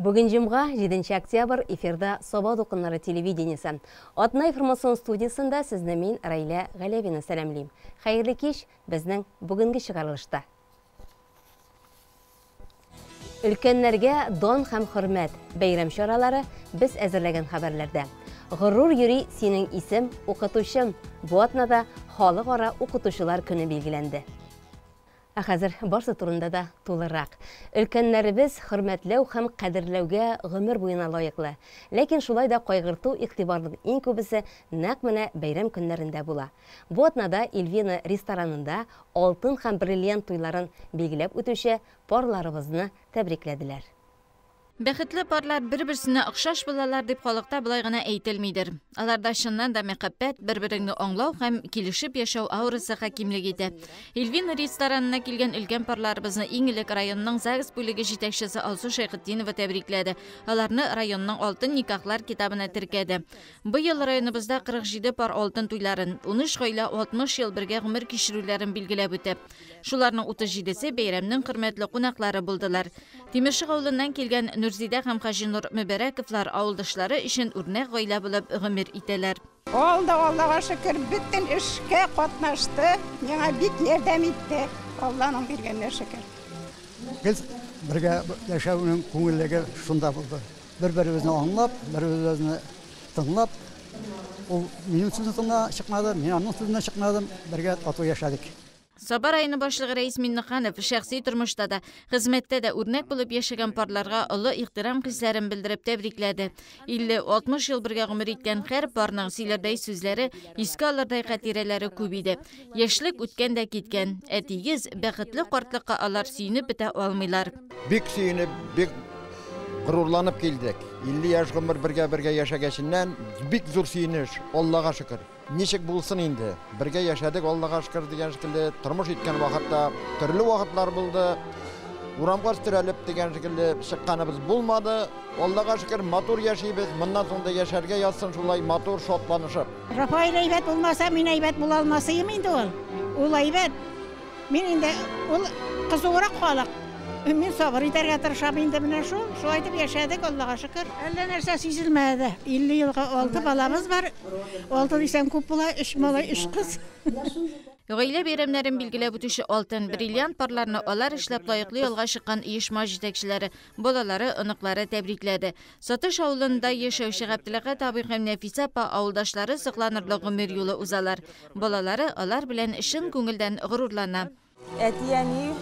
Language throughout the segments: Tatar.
Бүген җомга, 7 октябрь, эфирда Саба дулкыннары телевидениесе. Атна информацион студиясендә сезне мин, Раилә Галәвина сәламлим. Хәерле кич, безнең бүгенге чыгарылышта. Өлкәннәргә дан һәм хөрмәт бәйрәм чаралары без әзерләгән хәбәрләрдә. Горур йөри синең исем, укытучым. Бу атнада халыкара укытучылар көне билгеләнде. Ә хәзер барсы турында да тулырак. Өлкәннәребез хөрмәтләү һәм кадерләүгә гомер буена лаеклы. Ләкин шулай да кайгырту игътибарның иң күбесе нәкъ менә бәйрәм көннәрендә була. Бу атнада Эльвина ресторанында алтын һәм бриллиант туйларын билгеләп үтүче парларыбызны тәбрикләделәр. Бәхетле парлар бер-берсенә охшаш булалар дип халыкта болай гына әйтелмидер. Аларда чыннан да мәхәббәт, бер-береңне аңлау һәм килешеп яшәү аурасы хакимлек итә. Эльвина ресторанына килгән өлкән парларыбызны иң элек районның ЗАГС бүлеге җитәкчесе Алсу Шәйхетдинова тәбрикләде. Аларны районның алтын никахлар китабына теркәде. Быел районыбызда 47 пар алтын туйларын, 13 гаилә 60 ел бергә гомер кичерүләрен билгеләп үтә. Шуларның 37-се бәйрәмнең хөрмәтле кунаклары булдылар. Тимершык авылыннан килгән Нурзидә һәм Хаҗинур Мөбәрәковлар авылдашлары өчен үрнәк гаилә булып гомер итәләр. Ул да, Аллага шөкер, бөтен эшкә катнашты, миңа бик ярдәм итте. Алланың биргәненә шөкер. Без бергә яшәүнең күңеллеге шунда булды. Бер-беребезне аңлап, бер-беребезне тыңлап, ул минем сүзне тыңла чыкмады, мин аның сүзеннән чыкмадым, бергә тату яшәдек. Саба районы башлыгы Рәис Миннеханов шәхси тормышта да, хезмәттә дә үрнәк булып яшәгән парларга олы ихтирам хисләрен белдереп тәбрикләде. 50-60 ел бергә гомер иткән һәр парның сөйләрдәй сүзләре, искә алырдай хатирәләре күп иде. Яшьлек үткән дә киткән, ә тигез, бәхетле картлыкка алар сөенеп бетә алмыйлар. Бик сөенеп, бик горурланып килдек. 50 яшь гомер бергә-бергә яшәгәченнән бик зур сөенеш, Аллага шөкер. Ничек булсын инде, бергә яшәдек, Аллага шөкер дигән шикелле, тормыш иткән вакытта төрле вакытлар булды. Урамга өстерәлеп дигән шикелле чыкканыбыз булмады. Аллага шөкер, матур яшибез. Моннан соң да яшәргә язсын шулай матур, шатланышып. Рафаэль әйбәт булмаса, мин әйбәт була алмасыем инде ул. Ул әйбәт. Мин инде ул кызуырак халык. Мин сабыр итәргә тырышам инде менә шул. Шулай итеп яшәдек, Аллага шөкер. Әллә нәрсә сизелмәде. 50 елга 6 балабыз бар. 6 дисәң күп була, 3 малай, 3 кыз. Гаилә бәйрәмнәрен билгеләп үтүче алтын бриллиант парларны алар эшләп лаеклы ялга чыккан оешма җитәкчеләре, балалары, оныклары тәбрикләде. Сатыш авылында яшәүче Габделәхәт абый һәм Нәфисә апа авылдашлары сокланырлык гомер юлы узалар. Балалары алар белән чын күңелдән горурлана. Әти-әни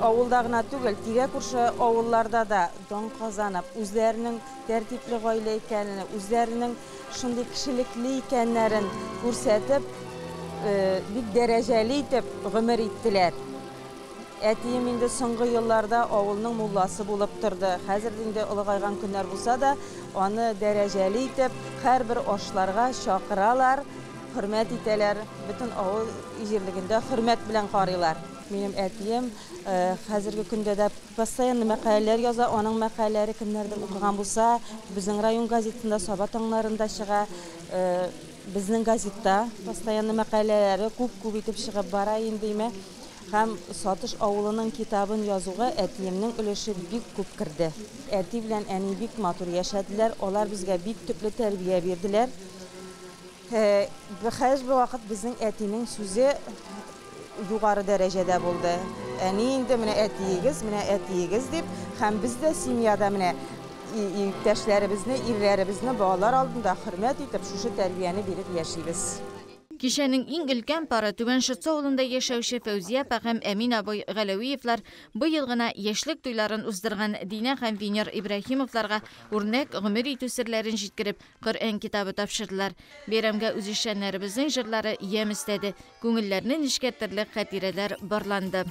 авылда гына түгел, тирә-күрше авылларда да дан казанып, үзләренең тәртипле гаилә икәнен, үзләренең шундый кешелекле икәннәрен күрсәтеп, бик дәрәҗәле итеп гомер иттеләр. Әтием инде соңгы елларда авылның мулласы булып торды. Хәзер инде олыгайган көннәр булса да, аны дәрәҗәле итеп, һәрбер ашларга чакыралар, хөрмәт итәләр, бөтен авыл җирлегендә хөрмәт белән карыйлар. Минем әтием хәзерге көндә дә постоянно мәкаләләр яза, аның мәкаләләре кемнәрдер укыган булса, безнең район газетында, Саба таңнарында чыга, безнең газетта постоянно мәкаләләре күп-күп итеп чыгып бара инде име. Һәм Сатыш авылының китабын язуга әтиемнең өлеше бик күп керде. Әти белән әни бик матур яшәделәр, алар безгә бик төпле тәрбия бирделәр. Хәзер вакыт безнең әтинең сүзе югары дәрәҗәдә булды. Әни инде менә әтиегез, менә әтиегез дип, һәм без дә семьяда менә иптәшләребезне, ирләребезне балалар алдында хөрмәт итеп, шушы тәрбияне биреп яшибез. Кичәнең иң өлкән пары Түбән Шытсу авылында яшәүче Фәүзия апа һәм Әмин абый Галәвиевлар быел гына яшьлек туйларын уздырган Динә һәм Венер Ибраһимовларга үрнәк гомер итү серләрен җиткереп, Коръән китабы тапшырдылар. Бәйрәмгә үзешчәннәребезнең җырлары ямь өстәде, күңелләрне нечкәртерлек хатирәләр барланды.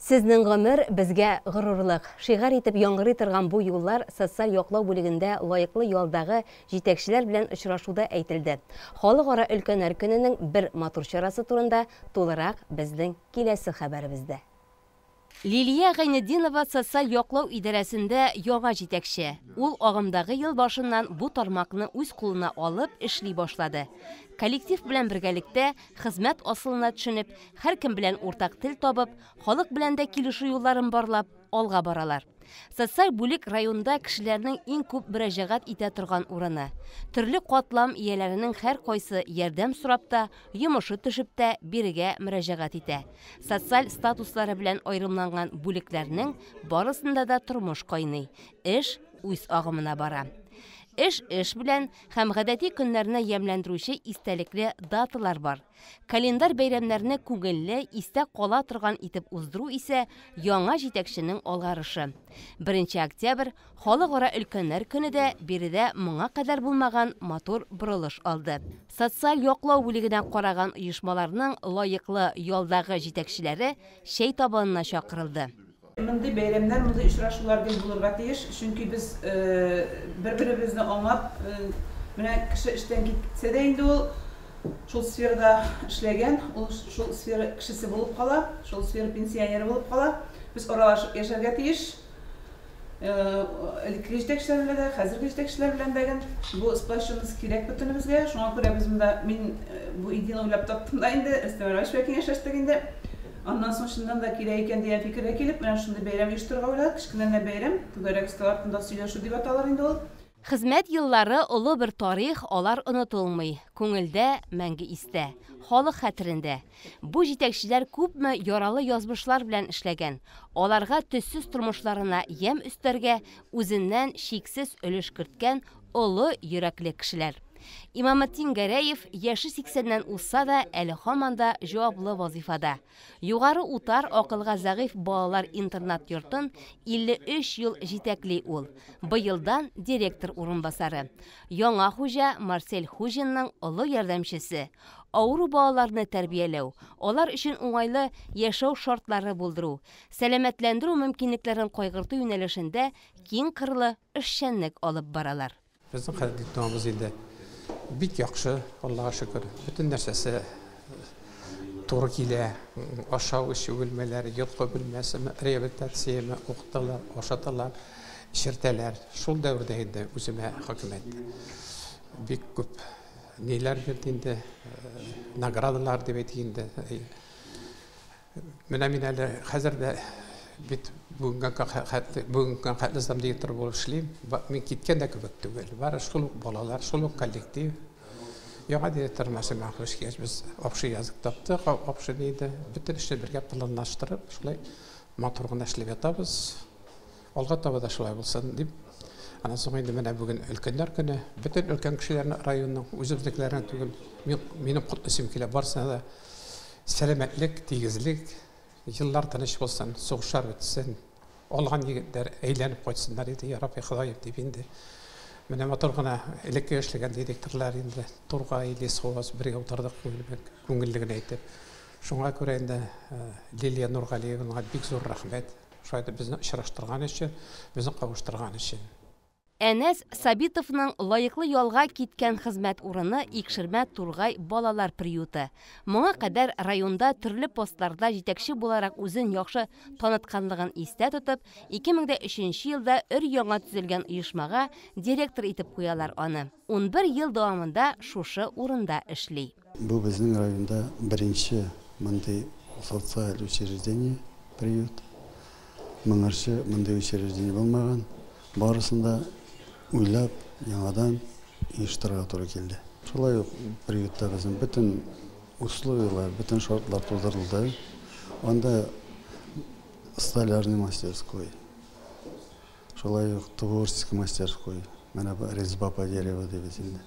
Сезнең гомер безгә горурлык. Шигарь итеп яңгырый торган бу юллар социаль яклау бүлегендә лаеклы ялдагы җитәкчеләр белән очрашуда әйтелде. Халыкара өлкәннәр көненең бер матур чарасы турында тулырак безнең киләсе хәбәребездә. Лилия Гайнетдинова социаль яклау идарәсендә яңа җитәкче. Ул агымдагы ел башыннан бу тармакны үз кулына алып эшли башлады. Коллектив белән бергәлектә хезмәт асылына төшенеп, һәркем белән уртак тел табып, халык белән дә килешү юлларын барлап, алга баралар. Социаль бүлек районда кешеләрнең иң күп мөрәҗәгать итә торган урыны. Төрле катлам ияләренең һәркайсы ярдәм сорап та, йомышы төшеп тә бирегә мөрәҗәгать итә. Социаль статуслары белән аерымланган бүлекләрнең барысында да тормыш кайный. Эш үз агымына бара. Эш эш белән һәм гадәти көннәрне ямьләндерүче истәлекле даталар бар. Календарь бәйрәмнәрне күңелле, истә кала торган итеп уздыру исә яңа җитәкченең алгарышы. 1 октябрь Халыкара өлкәннәр көне дә биредә моңа кадәр булмаган матур борылыш алды. Социаль яклау бүлегенә караган оешмаларның лаеклы ялдагы җитәкчеләре чәй табынына чакырылды. Мондый бәйрәмнәр, мондый очрашулар гел булырга тиеш, чөнки без бер-беребезне аңлап, менә кеше эштән китсә дә инде ул шул сферада эшләгән, ул шул сфера кешесе булып кала, шул сфера пенсионеры булып кала. Без аралашып яшәргә тиеш. Элекке җитәкчеләр белән дә, хәзерге җитәкчеләр белән дә бу сплоченность кирәк бөтенебезгә. Шуңа күрә без монда, мин бу идеяны уйлап таптым да инде, Рөстәм Равилович белән киңәшләштек инде. Аннан соң чыннан да кирәк икән дигән фикергә килеп, менә шундый бәйрәм оештырырга уйладык. Кечкенә генә бәйрәм, түгәрәк өстәл артында сөйләшү дип аталыр инде ул. Хезмәт еллары олы бер тарих, алар онытылмый, күңелдә мәңге истә, халык хәтерендә. Бу җитәкчеләр күпме яралы язмышлар белән эшләгән, аларга төссез тормышларына ямь өстәргә үзеннән чиксез өлеш керткән олы йөрәкле кешеләр. Имаметдин Гәрәев яше 80-нән узса да, әле һаман да җаваплы вазифада. Югары Утар акылга зәгыйфь балалар интернат йортын 53 ел җитәкли ул. Быелдан директор урынбасары. Яңа хуҗа Марсель Хуҗинның олы ярдәмчесе. Авыру балаларны тәрбияләү, алар өчен уңайлы яшәү шартлары булдыру, сәламәтләндерү мөмкинлекләрен кайгырту юнәлешендә киң кырлы эшчәнлек алып баралар. Безнең хәзер дипломабыз инде бик яхшы, Аллага шөкер. Бөтен нәрсәсе туры килә. Ашау, эчү бүлмәләре, йокы бүлмәсе, реабилитацияме, укыталар, ашаталар, эчертәләр. Шул дәвердә инде үземә хөкүмәт бик күп ниләр бирде инде, наградалар дип әйтик инде. Менә мин әле хәзер дә бит бүгенге хәтле замдиректор булып эшлим. Мин киткән дә кебек түгел. Бары шул ук балалар, шул ук коллектив. Яңа директор Мәсемә Хушкеш без общий язык таптык, общий диде. Бөтен эшне бергә планлаштырып, шулай матур гына эшләп ятабыз. Алга таба да шулай булсын дип. Аннан соң инде менә бүген өлкәннәр көне. Бөтен өлкән кешеләрне районның үзебезнекеләрне түгел, минем котлыйсым килә барсына да. Сәламәтлек, тигезлек, еллар тыныч булсын, сугышлар бетсен, алган егетләр әйләнеп кайтсыннар иде, я Рабби Ходаем дип инде. Менә матур гына элекке эшләгән директорлар инде Тургай, Лесхоз бергә утырдык күңелле генә итеп. Шуңа күрә инде Лилия Нургалиевнага бик зур рәхмәт. Шулай итеп безне очраштырган өчен, безне кавыштырган өчен. Әнәс Сабитовның лаеклы ялга киткән хезмәт урыны Икшермә Тургай балалар приюты. Моңа кадәр районда төрле постларда җитәкче буларак үзен яхшы танытканлыгын истә тотып, 2003 елда өр-яңа төзелгән оешмага директор итеп куялар аны. 11 ел дәвамында шушы урында эшли. Бу безнең районда беренче мондый социаль учреждение, приют. Моңарчы мондый учреждение булмаган. Барысын да уйлап, яңадан оештырырга туры килде. Шулай ук приютта безнең бөтен условиялар, бөтен шартлар тудырылды. Анда столярный мастерской, шулай ук творческий мастерской, менә бу резьба по дереву дип инде.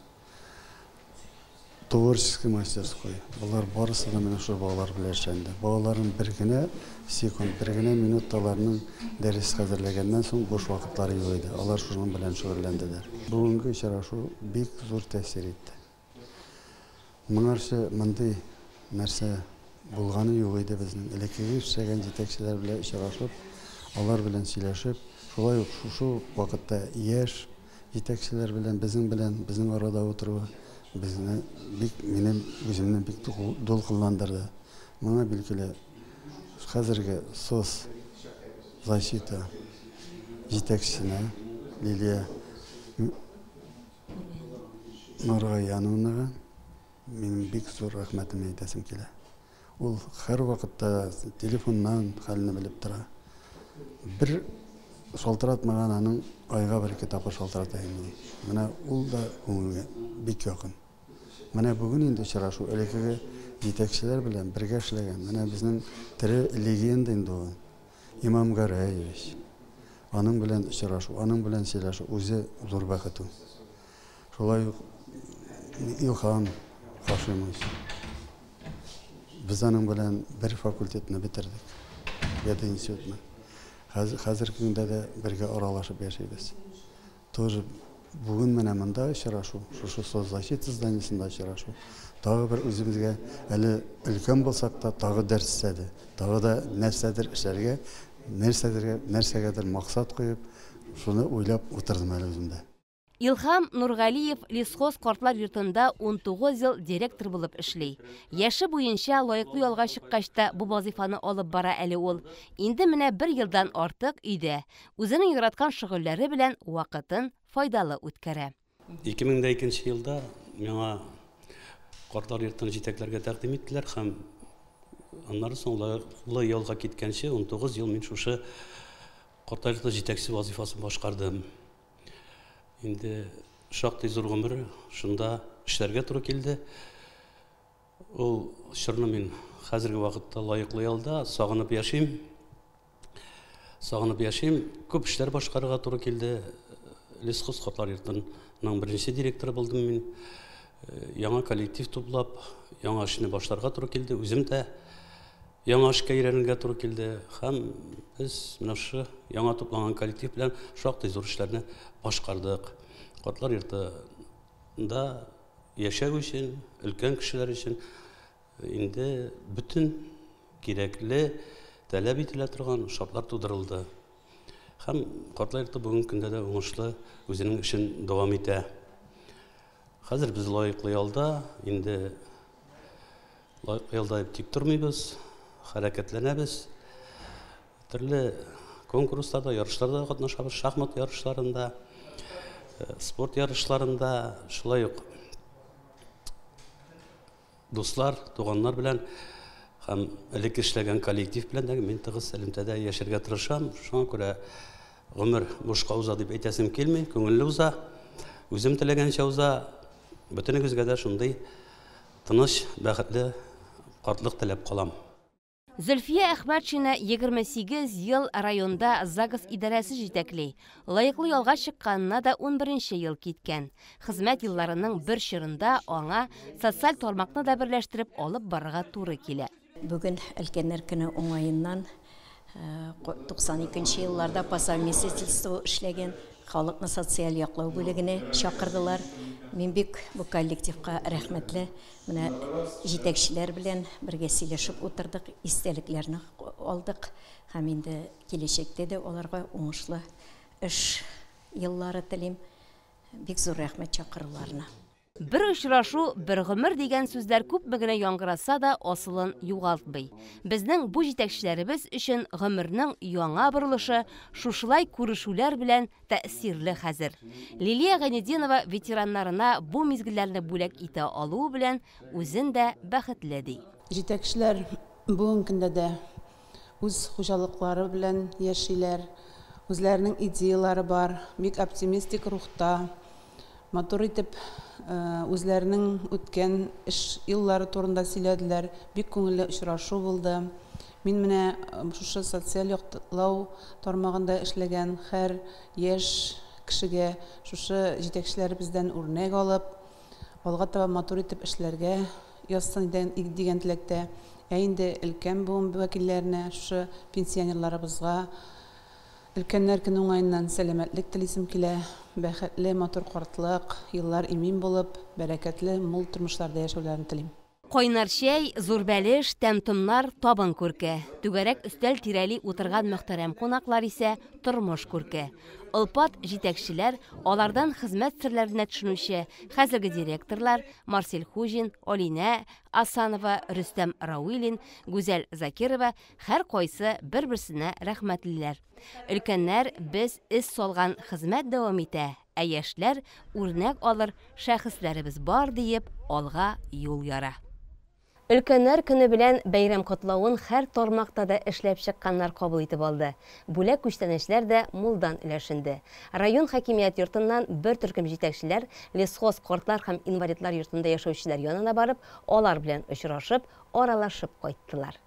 Творческий мастерской. Булар барысы да менә шул балалар белән эшләнде. Балаларның бер генә секунд, бер генә минут аларның дәрес хәзерләгәннән соң буш вакытлары юк иде. Алар шуның белән шөгыльләнделәр. Бүгенге очрашу бик зур тәэсир итте. Моңарчы мондый нәрсә булганы юк иде безнең. Элеккеге эшләгән җитәкчеләр белән очрашып, алар белән сөйләшеп, шулай ук шушы вакытта яшь җитәкчеләр белән безнең арада утыруы безне бик, минем үземне бик дулкынландырды. Моңа билгеле хәзерге соц защита җитәкчесенә Лилия Нургаяновнага минем бик зур рәхмәтемне әйтәсем килә. Ул һәрвакытта телефоннан хәлне белеп тора. Бер шалтыратмаган аның айга бер ике тапкыр шалтырата инде. Менә ул да күңелгә бик якын. Менә бүген инде очрашу элеккеге җитәкчеләр белән бергә эшләгән. Менә безнең тере легенда инде ул. Имам Гәрәевич. Аның белән очрашу, аның белән сөйләшү үзе зур бәхет ул. Шулай ук Илһам Хашимович. Без аның белән бер факультетны бетердек. Пединститутны. Хәзерге көндә дә бергә аралашып яшибез. Тоже бүген менә монда очрашу, шушы соцзащита зданиесендә очрашу. Тагы бер үзебезгә әле өлкән булсак та, тагы дәрес өстәде. Тагы да нәрсәдер эшләргә, нәрсәдергә, нәрсәгәдер максат куеп, шуны уйлап утырдым әле үзем дә. Илһам Нургалиев Лесхоз картлар йортында 19 ел директор булып эшли. Яше буенча лаеклы ялга чыккач та бу вазыйфаны алып бара әле ул. Инде менә бер елдан артык өйдә. Үзенең яраткан шөгыльләре белән вакытын файдалы үткәрә. 2002 елда миңа картлар йортын җитәкләргә тәкъдим иттеләр һәм аннары соң лаеклы ялга киткәнче 19 ел мин шушы картлар йорты җитәкчесе вазыйфасын башкардым. Инде шактый зур гомер шунда эшләргә туры килде. Ул чорны мин хәзерге вакытта лаеклы ялда сагынып яшим. Сагынып яшим. Күп эшләр башкарырга туры килде. Лесхоз картлар йортының беренче директоры булдым мин. Яңа коллектив туплап, яңа эшне башларга туры килде. Үзем дә яңа эшкә өйрәнергә туры килде. Һәм без менә шушы яңа тупланган коллектив белән шактый зур эшләрне башкардык. Картлар йортында яшәү өчен, өлкән кешеләр өчен инде бөтен кирәкле, таләп ителә торган шартлар тудырылды. Һәм картлар йорты бүгенге көндә дә уңышлы үзенең эшен дәвам итә. Хәзер без лаеклы ялда, инде лаеклы ялда тик тормыйбыз, хәрәкәтләнәбез. Төрле конкурсларда, ярышларда катнашабыз, шахмат ярышларында, спорт ярышларында, шулай ук дуслар, туганнар белән һәм элек эшләгән коллектив белән дә мин тыгыз элемтәдә яшәргә тырышам. Шуңа күрә гомер бушка уза дип әйтәсем килми, күңелле уза, үзем теләгәнчә уза. Бөтенегезгә дә шундый тыныч, бәхетле картлык теләп калам. Зөлфия Әхмәтшина 28 ел районда ЗАГС идарәсе җитәкли. Лаеклы ялга чыкканына да 11 ел киткән. Хезмәт елларының бер чорында аңа социаль тармакны да берләштереп алып барырга туры килә. Бүген өлкәннәр көне уңаеннан 92 елларда по совместительству эшләгән халыкны социаль яклау бүлегенә чакырдылар. Мин бик бу коллективка рәхмәтле. Менә җитәкчеләр белән бергә сөйләшеп утырдык, истәлекләрне алдык һәм инде киләчәктә дә аларга уңышлы эш еллары телим. Бик зур рәхмәт чакыруларына. Бер очрашу, бер гомер дигән сүзләр күпме генә яңгыраса да асылын югалтмый. Безнең бу җитәкчеләребез өчен гомернең яңа борылышы шушылай күрешүләр белән тәэсирле хәзер. Лилия Гайнетдинова ветераннарына бу мизгелләрне бүләк итә алуы белән үзен дә бәхетле ди. Җитәкчеләр бүгенге көндә дә үз хуҗалыклары белән яшиләр, үзләренең идеялары бар, бик оптимистик рухта. Матур итеп үзләренең үткән эш еллары турында сөйләделәр. Бик күңелле очрашу булды. Мин менә шушы социаль яклау тармагында эшләгән һәр яшь кешегә шушы җитәкчеләребездән үрнәк алып, алга таба матур итеп эшләргә язсын дигән теләктә. Ә инде өлкән буын вәкилләренә, шушы пенсионерларыбызга өлкәннәр көне уңаеннан сәламәтлек телисем килә. Бәхетле, матур картлык, еллар имин булып, бәрәкәтле, мул тормышларда яшәүләрен телим. Кайнар чәй, зур бәлеш, тәм-томнар, табын күрке. Түгәрәк өстәл тирәли утырган мөхтәрәм кунаклар исә тормыш күрке. Олпат җитәкчеләр, алардан хезмәт серләренә төшенүче хәзерге директорлар Марсель Хуҗин, Алинә Асанова, Рөстәм Рауилин, Гүзәл Закирова һәр кайсы бер-берсенә рәхмәтлеләр. Өлкәннәр без эз салган хезмәт дәвам итә, ә яшьләр үрнәк алыр шәхесләребез бар диеп алга юл яра. Өлкәннәр көне белән бәйрәм котлавын һәр тармакта да эшләп чыкканнар кабул итеп алды. Бүләк күчтәнәчләр дә мулдан өләшенде. Район хакимият йортыннан бер төркем җитәкчеләр Лесхоз картлар һәм инвалидлар йортында яшәүчеләр янына барып, алар белән очрашып, аралашып кайттылар.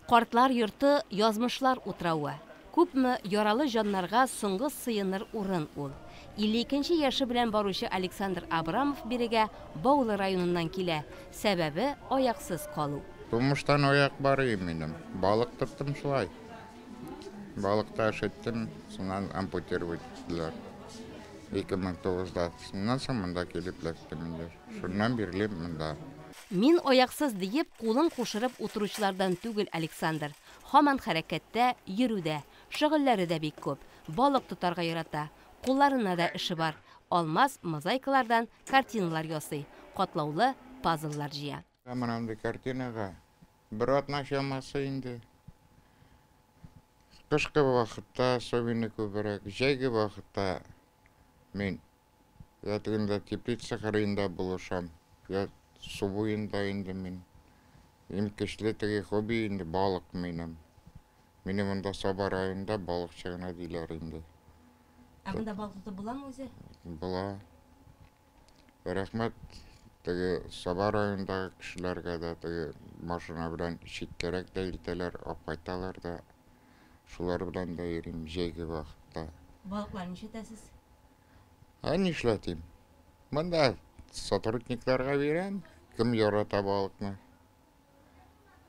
Картлар йорты язмышлар утравы. Күпме яралы җаннарга соңгы сыеныр урын ул. 52 нче яше белән баручы Александр Абрамов бирегә Баулы районыннан килә. Сәбәбе аяксыз калу. Тумыштан аяк бар иде минем. Балык тоттым шулай. Балыкта эш иттем, шуннан ампутировать иттеләр. 2009-да. Шуннан соң монда килеп эләктем инде. Шуннан бирле монда. Мин аяксыз диеп, кулын кушырып утыручылардан түгел Александр. Һаман хәрәкәттә, йөрүдә. Шөгыльләре дә бик күп. Балык тотарга ярата. Кулларына да эше бар. Алмаз мозаикалардан картиналар ясый. Катлаулы пазллар җыя. Менә мондый картинага бер атна чамасы инде. Кышкы вакытта особенно күбрәк, җәйге вакытта мин я тегендә теплица кырыенда булышам, я су буенда инде мин. Иң көчле теге хобби инде балык минем. Мине монда Саба районында балыкчы гына диләр инде. Ә монда балык тотып буламы үзе? Була. Рәхмәт теге Саба районындагы кешеләргә дә теге машина белән читкәрәк тә илтәләр, алып кайталар да. Шулар белән дә йөрим җәйге вакытта. Балыкларны нишләтәсез? Ә нишләтим? Монда сотрудникларга бирәм, кем ярата балыкны.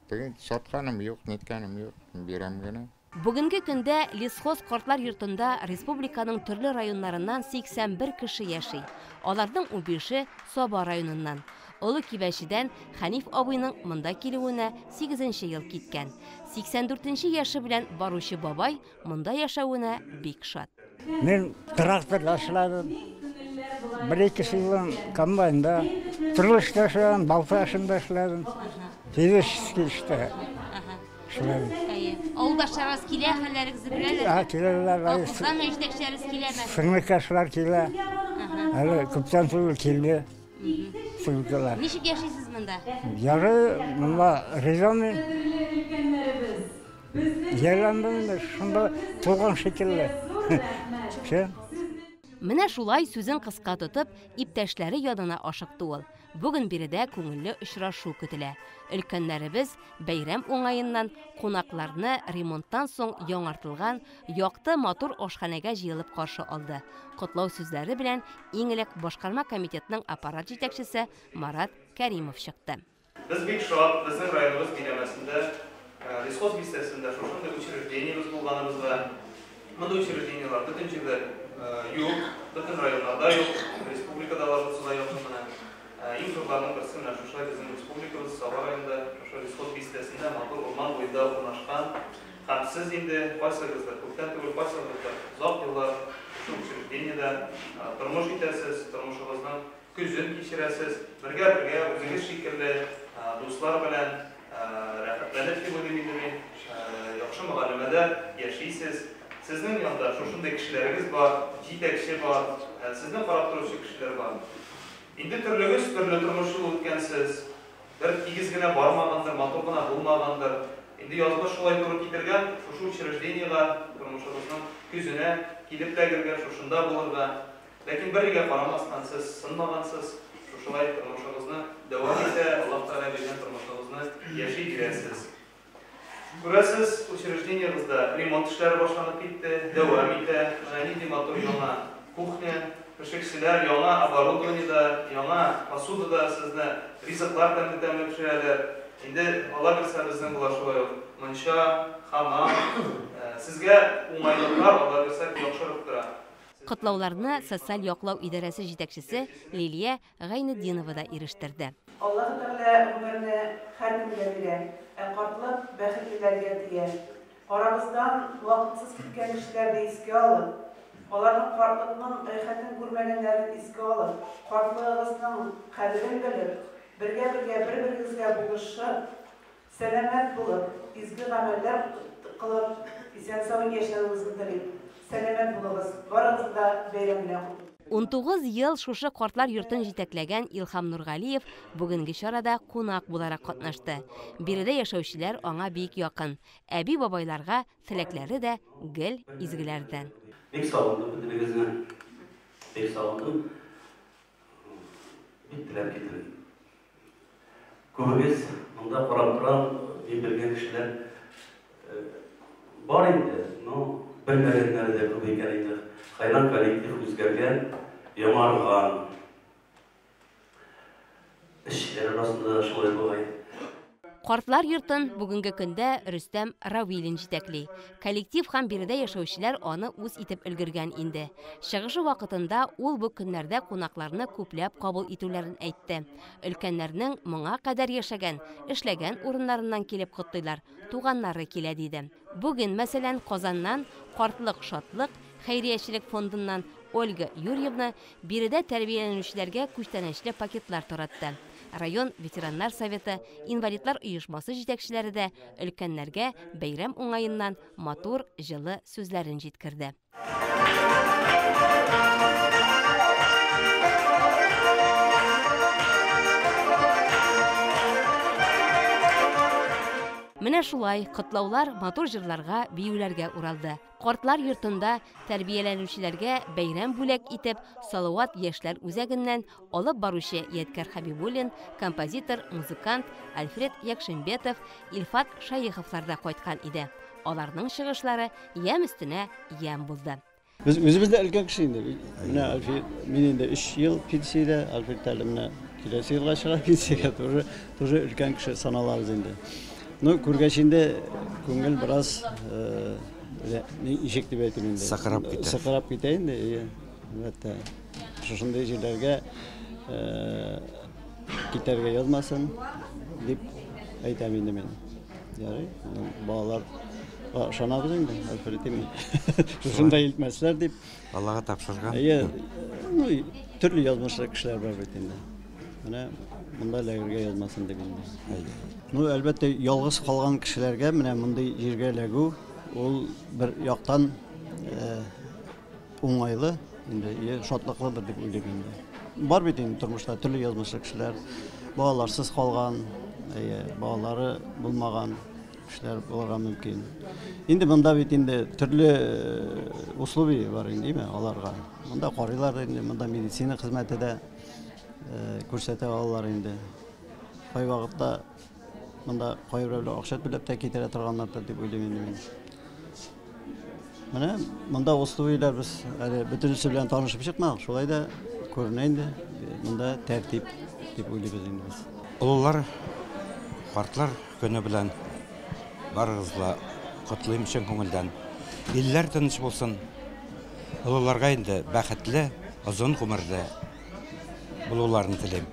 Теге сатканым юк, ниткәнем юк, бирәм генә. Бүгенге көндә Лесхоз картлар йортында республиканың төрле районнарыннан 81 кеше яши. Аларның 15-е Саба районыннан. Олы Кибәчедән Хәниф абыйның монда килүенә 8 ел киткән. 84 яше белән баручы бабай монда яшәвенә бик шат. Мин тракторда эшләдем. Бер-ике сезон комбайнда, төрле эштә эшләдем, балта эшендә эшләдем. Физический эштә эшләдем. Әйе. Авылдашларыгыз килә, хәлләрегезне беләләр. Ә, киләләр. Колхоздан җитәкчеләрегез киләме? Сеңлекәшләр килә. Әле күптән түгел килде. Сеңлекәләр. Ничек яшисез монда? Ярый, монда риза мин. Җайландым инде, шунда туган шикелле. Все. Менә шулай сүзен кыска тотып, иптәшләре янына ашыкты ул. Бүген биредә күңелле очрашу көтелә. Өлкәннәребез бәйрәм уңаеннан кунакларны ремонттан соң яңартылган якты матур ашханәгә җыелып каршы алды. Котлау сүзләре белән иң элек башкарма комитетның аппарат җитәкчесе Марат Кәримов чыкты. Без бик шат, безнең районыбыз биләмәсендә, Лесхоз бистәсендә шушындый учреждениебез булганыбызга. Мондый учреждениеләр бөтен җирдә юк, бөтен районнарда юк, республикада алар булса да якын менә. Иң зурларның берсе менә шушылай безнең республикабыз Саба районында, шушы Лесхоз бистәсендә матур урман буенда урнашкан. Һәм сез инде кайсыгыздыр күптән түгел, кайсыгыздыр озак еллар шушы учреждениедә тормыш итәсез, тормышыгызның көзен кичерәсез, бергә-бергә үзегез шикелле дуслар белән рәхәтләнеп дип уйлыйм инде мин, яхшы мөгалләмәдә яшисез. Сезнең янда шушындый кешеләрегез бар, җитәкче бар, сезне карап торучы кешеләр бар. Инде төрлегез төрле тормыш юлы үткәнсез, бер тигез генә бармагандыр, матур гына булмагандыр. Инде язмыш шулай туры китергән, шушы учреждениегә, тормышыгызның көзенә килеп эләгергә, шушында булырга. Ләкин бернигә карамастан сез сынмагансыз, шушылай тормышыгызны дәвам итә, Аллаһ Тәгалә биргән тормышыгызны яши бирәсез. Күрәсез, учреждениебездә ремонт эшләре башланып китте, дәвам итә. Менә нинди матур яңа кухня, пешекчеләр яңа оборудованиедә, яңа посудада сезне ризыклар тәмле-тәмле пешерәләр. Инде Алла бирсә, безнең була шулай ук мунча, хамам. Сезгә уңайлыклар, Алла бирсә, яхшырып тора. Котлауларны социаль яклау идарәсе җитәкчесе Лилия Гайнетдинова да ирештерде. Аллаһы Тәгалә гомерне һәркемгә бирә, ә картлык бәхетлеләргә тия. Арабыздан вакытсыз киткән кешеләрне искә алып, аларның картлыкның рәхәтен күрмәгәннәрен искә алып, картлыгыгызның кадерен белеп, бергә-бергә бер-берегезгә булышып, сәламәт булып, изге гамәлләр кылып, исән-сау яшәвегезне телим. Сәламәт булыгыз, барыгызны да бәйрәм белән котлыйм. 19 ел шушы картлар йортын җитәкләгән Илһам Нургалиев бүгенге чарада кунак буларак катнашты. Биредә яшәүчеләр аңа бик якын. Әби-бабайларга теләкләре дә гел изгеләрдән. Бик сагындым бөтенегезне. Бик сагындым. Бик теләп киттем. Күбегез монда карап торам, мин белгән кешеләр бар инде, но белмәгәннәре дә күп икән инде. Хәйран коллектив үзгәргән, яңарган. Эшчеләр арасында да шулай бугай. Картлар йортын бүгенге көндә Рөстәм Равилин җитәкли. Коллектив һәм биредә яшәүчеләр аны үз итеп өлгергән инде. Чыгышы вакытында ул бу көннәрдә кунакларны күпләп кабул итүләрен әйтте. Өлкәннәрнең моңа кадәр яшәгән, эшләгән урыннарыннан килеп котлыйлар, туганнары килә диде. Бүген, мәсәлән, Казаннан Картлык шатлык хәйриячелек фондыннан Ольга Юрьевна биредә тәрбияләнүчеләргә күчтәнәчле пакетлар таратты. Район ветераннар советы, инвалидлар оешмасы җитәкчеләре дә өлкәннәргә бәйрәм уңаеннан матур, җылы сүзләрен җиткерде. Менә шулай котлаулар матур җырларга, биюләргә уралды. Картлар йортында тәрбияләнүчеләргә бәйрәм бүләк итеп Салават яшьләр үзәгеннән алып баручы Ядкәр Хәбибуллин, композитор, музыкант Альфред Якшимбетов, Илфат Шаеховлар да кайткан иде. Аларның чыгышлары ямь өстенә ямь булды. Без үзебез дә өлкән кеше инде. Менә Альфред, мин инде 3 ел пенсиядә, Альфред әле менә киләсе елга чыга пенсиягә, тоже, тоже өлкән кеше саналабыз инде. Ну, күргәч инде күңел бераз ничек дип әйтим инде. Сыкрап китә. Сыкрап китә инде, әйе. Әлбәттә. Шушындый җирләргә китәргә язмасын дип әйтәм инде мин. Ярый, балалар ышанабыз инде, Альфред Имин. Шушында илтмәсләр дип. Аллага тапшырган. Әйе, ну, төрле язмышлы кешеләр бар бит инде. Менә монда эләгергә язмасын дип инде. Әйе. Ну, әлбәттә, ялгыз калган кешеләргә менә мондый җиргә эләгү ул бер яктан уңайлы, инде шатлыклыдыр дип уйлыйм инде. Бар бит инде тормышта төрле язмышлы кешеләр, балаларсыз калган, әйе, балалары булмаган кешеләр булырга мөмкин. Инде монда бит инде төрле условия бар инде, димме, аларга. Монда карыйлар да инде, монда медицина хезмәте дә күрсәтә алалар инде. Кайвакытта монда кайберәүләр акча түләп тә китерә торганнардыр дип уйлыйм инде мин. Менә монда условияләр без әле бөтенесе белән танышып чыкмадык, шулай да күренә инде, монда тәртип дип уйлыйбыз инде без. Олылар, картлар көне белән барыгызны да котлыйм чын күңелдән. Илләр тыныч булсын. Олыларга инде бәхетле, озын гомерле булуларын телим.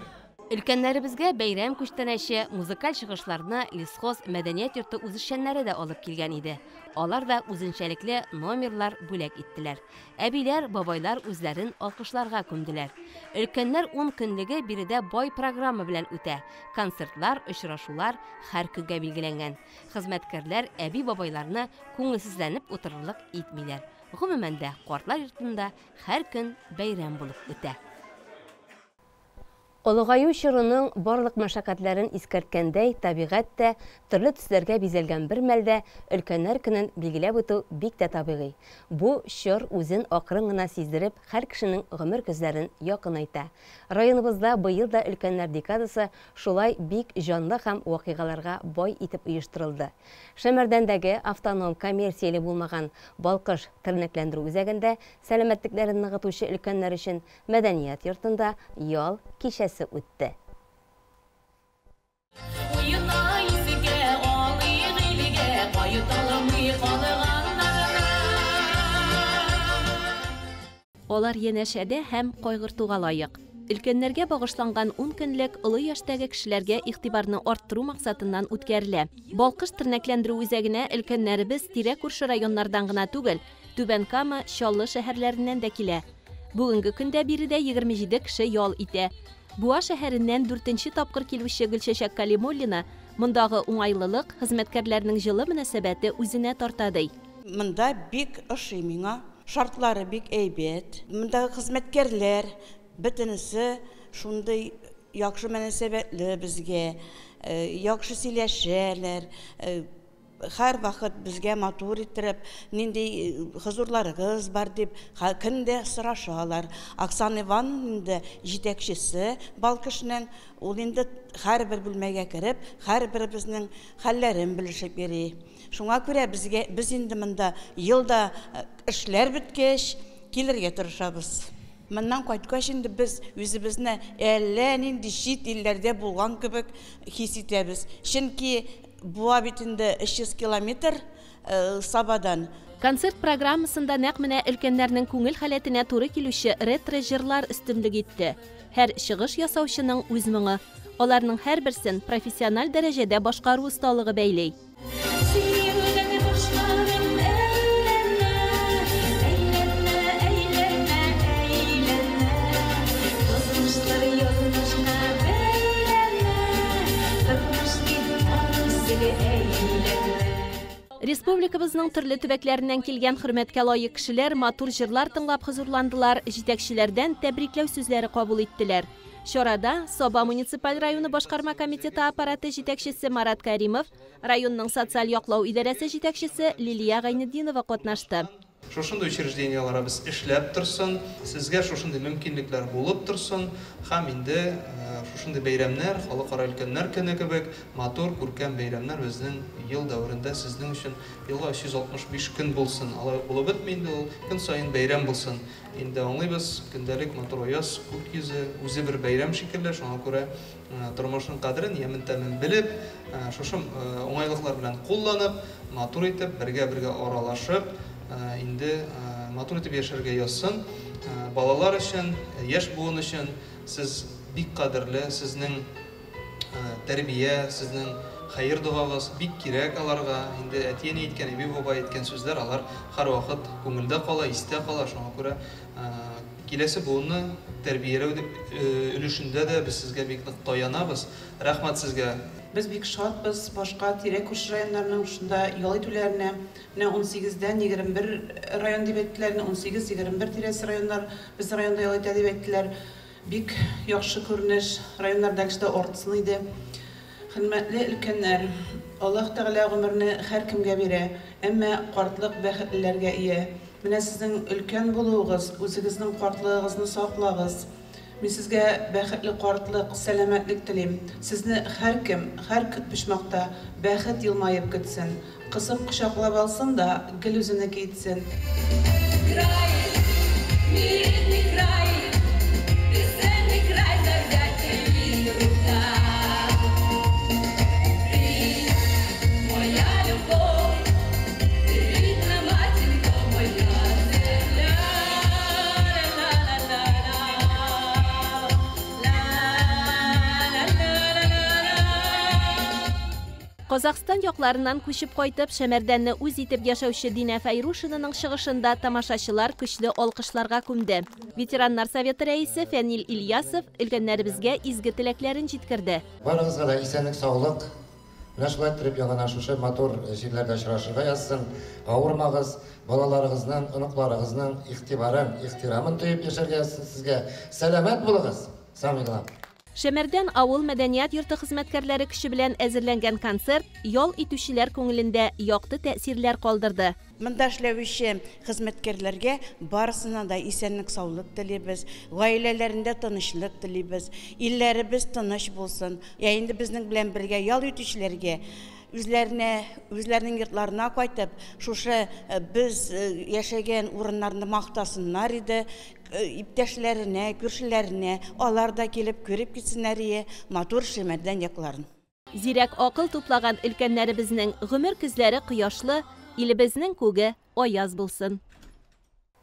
Өлкәннәребезгә бәйрәм күчтәнәче, музыкаль чыгышларны Лесхоз мәдәният йорты үзешчәннәре дә алып килгән иде. Алар да үзенчәлекле номерлар бүләк иттеләр. Әбиләр, бабайлар үзләрен алкышларга күмделәр. Өлкәннәр 10 көнлеге биредә бай программа белән үтә. Концертлар, очрашулар һәр көнгә билгеләнгән. Хезмәткәрләр әби-бабайларны күңелсезләнеп утырырлык итмиләр. Гомумән дә, картлар йортында һәр көн бәйрәм булып үтә. Олыгаю чорының барлык мәшәкатьләрен искәрткәндәй, табигать тә төрле төсләргә бизәлгән бер мәлдә өлкәннәр көнен билгеләп үтү бик тә табигый. Бу чор үзен акрын гына сиздереп, һәр кешенең гомер көзләрен якынайта. Районыбызда быел да өлкәннәр декадасы шулай бик җанлы һәм вакыйгаларга бай итеп оештырылды. Шәмәрдәндәге автоном коммерцияле булмаган Балкыш тернәкләндерү үзәгендә сәламәтлекләрен ныгытучы өлкәннәр өчен мәдәният йортында ял кичәсе үтте. Алар янәшәдә һәм кайгыртуга лаек. Өлкәннәргә багышланган 10 көнлек олы яшьтәге кешеләргә игътибарны арттыру максатыннан үткәрелә. Балкыш тернәкләндерү үзәгенә өлкәннәребез тирә-күрше районнардан гына түгел, Түбән Кама, Чаллы шәһәрләреннән дә килә. Бүгенге көндә биредә 27 кеше ял итә. Буа шәһәреннән 4нче тапкыр килүче Гөлчәчәк Калимуллина мондагы уңайлылык, хезмәткәрләрнең җылы мөнәсәбәте үзенә тарта ди. Монда бик ошый миңа. Шартлары бик әйбәт. Мондагы хезмәткәрләр бөтенесе шундый яхшы мөнәсәбәтле безгә, яхшы сөйләшәләр. Һәрвакыт безгә матур иттереп, нинди хозурларыгыз бар дип, көн дә сорашалар. Оксана Ивановна инде җитәкчесе Балкышның, ул инде һәрбер бүлмәгә кереп, һәрберебезнең хәлләрен белешеп йөри. Шуңа күрә безгә без инде монда ел да эшләр беткәч килергә тырышабыз. Моннан кайткач инде без үзебезне әллә нинди чит илләрдә булган кебек хис итәбез. Чөнки Буа бит инде 300 километр Сабадан. Концерт программасында нәкъ менә өлкәннәрнең күңел халәтенә туры килүче ретро җырлар өстенлек итте. Һәр чыгыш ясаучының үз моңы. Аларның һәрберсен профессиональ дәрәҗәдә башкару осталыгы бәйли. Сөюдән башларым әйләнә, әйләнә, әйләнә, әйләнә. Язмышлар язмышка бәйләнә, тормыш бит карусель әйләнә. Республикабызның төрле төбәкләреннән килгән хөрмәткә лаек кешеләр матур җырлар тыңлап хозурландылар, җитәкчеләрдән тәбрикләү сүзләре кабул иттеләр. Чарада Саба муниципаль районы башкарма комитеты аппараты җитәкчесе Марат Кәримов, районның социаль яклау идарәсе җитәкчесе Лилия Гайнетдинова катнашты. Шушындый учреждениеләребез эшләп торсын, сезгә шушындый мөмкинлекләр булып торсын һәм инде шушындый бәйрәмнәр, Халыкара өлкәннәр көне кебек матур, күркәм бәйрәмнәр безнең ел дәверендә сезнең өчен елга 365 көн булсын. Алай ук булып бетми инде ул, көн саен бәйрәм булсын. Инде аңлыйбыз, көндәлек матур аяз күк йөзе үзе бер бәйрәм шикелле, шуңа күрә тормышның кадерен, ямен тәмен белеп, шушы уңайлыклар белән кулланып, матур итеп, бергә-бергә аралашып, инде матур итеп яшәргә язсын. Балалар өчен, яшь буын өчен сез бик кадерле, сезнең тәрбия, сезнең хәер догагыз бик кирәк аларга. Инде әти-әни әйткән, әби-бабай әйткән сүзләр алар һәрвакыт күңелдә кала, истә кала. Шуңа күрә киләсе буынны тәрбияләү өлешендә дә без сезгә бик нык таянабыз. Рәхмәт сезгә. Без бик шатбыз башка тирә-күрше районнарның шунда ял итүләренә. Менә 18-дән 21 район дип әйттеләр, 18-21 тирәсе районнар безнең районда ял итә дип әйттеләр. Бик яхшы күренеш, районнар дальше да артсын иде. Хөрмәтле өлкәннәр, Аллаһ Тәгалә гомерне һәркемгә бирә, әмма картлык бәхетлеләргә ия. Менә сезнең өлкән булуыгыз, үзегезнең картлыгыгызны саклагыз. Мин сезгә бәхетле картлык, сәламәтлек телим. Сезне һәркем, һәр почмакта бәхет елмаеп көтсен. Кысып кочаклап алсын да, гел үзенеке итсен. Край, мирный край, песенный край завзятия и труда. Ты моя любовь, ты рідна матінко моя земля. Ла-ла-ла-ла-ла, ла-ла-ла-ла-ла. Казахстан якларыннан күчеп кайтып, Шәмәрдәнне үз итеп яшәүче Динә Фәйрушинаның чыгышында тамашачылар көчле алкышларга күмде. Ветераннар советы рәисе Фәнил Ильясов өлкәннәребезгә изге теләкләрен җиткерде. Барыгызга да исәнлек, саулык. Менә шулай иттереп яңадан шушы матур җирләрдә очрашырга язсын. Авырмагыз, балаларыгызның, оныкларыгызның игътибарын, ихтирамын тоеп яшәргә язсын сезгә. Сәламәт булыгыз, самый главный. Шәмәрдән авыл мәдәният йорты хезмәткәрләре көче белән әзерләнгән концерт ял итүчеләр күңелендә якты тәэсирләр калдырды. Монда эшләүче хезмәткәрләргә барысына да исәнлек, саулык телибез, гаиләләрендә тынычлык телибез, илләребез тыныч булсын. Ә инде безнең белән бергә ял итүчеләргә үзләренә, үзләренең йортларына кайтып, шушы без яшәгән урыннарны мактасыннар иде, иптәшләренә, күршеләренә, алар да килеп күреп китсеннәр ие матур Шәмәрдән якларын. Зирәк акыл туплаган өлкәннәребезнең гомер көзләре кояшлы, илебезнең күге аяз булсын.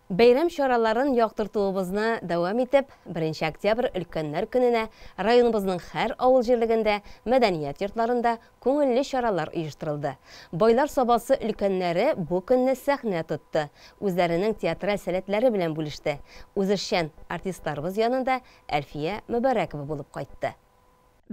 Бәйрәм чараларын яктыртуыбызны дәвам итеп, 1 октябрь өлкәннәр көненә районыбызның һәр авыл җирлегендә, мәдәният йортларында күңелле чаралар оештырылды. Байлар Сабасы өлкәннәре бу көнне сәхнә тотты, үзләренең театраль сәләтләре белән бүлеште. Үзешчән артистларыбыз янында Әлфия Мөбәрәкова булып кайтты.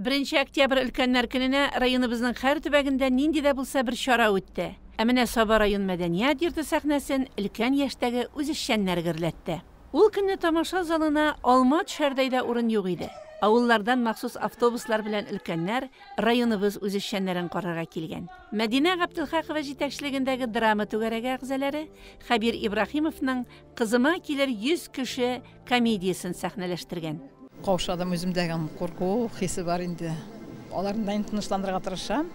1 октябрь өлкәннәр көненә районыбызның һәр төбәгендә нинди дә булса бер чара үтте. Ә менә Саба район мәдәният йорты сәхнәсен өлкән яшьтәге үзешчәннәр гөрләтте. Ул көнне тамаша залына алма төшәрдәй дә урын юк иде. Авыллардан махсус автобуслар белән өлкәннәр районыбыз үзешчәннәрен карарга килгән. Мәдинә Габделхакова җитәкчелегендәге драма түгәрәге әгъзалары Хәбир Ибраһимовның Кызыма килер 100 кеше комедиясен сәхнәләштергән. Каушадым, үземдә курку хисе бар инде. Аларны да инде тынычландырырга тырышам.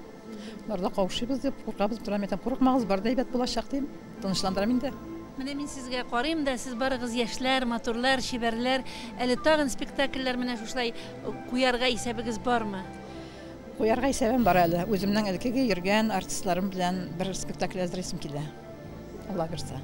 Алар да каушыйбыз дип, куркабыз дип торам. Әйтәм, курыкмагыз, бар да әйбәт булачак дим. Тынычландырам инде. Менә мин сезгә карыйм да, сез барыгыз яшьләр, матурлар, чибәрләр. Әле тагын спектакльләр менә шушылай куярга исәбегез бармы? Куярга исәбем бар әле. Үземнең элеккеге йөргән артистларым белән бер спектакль әзерлисем килә. Алла бирса.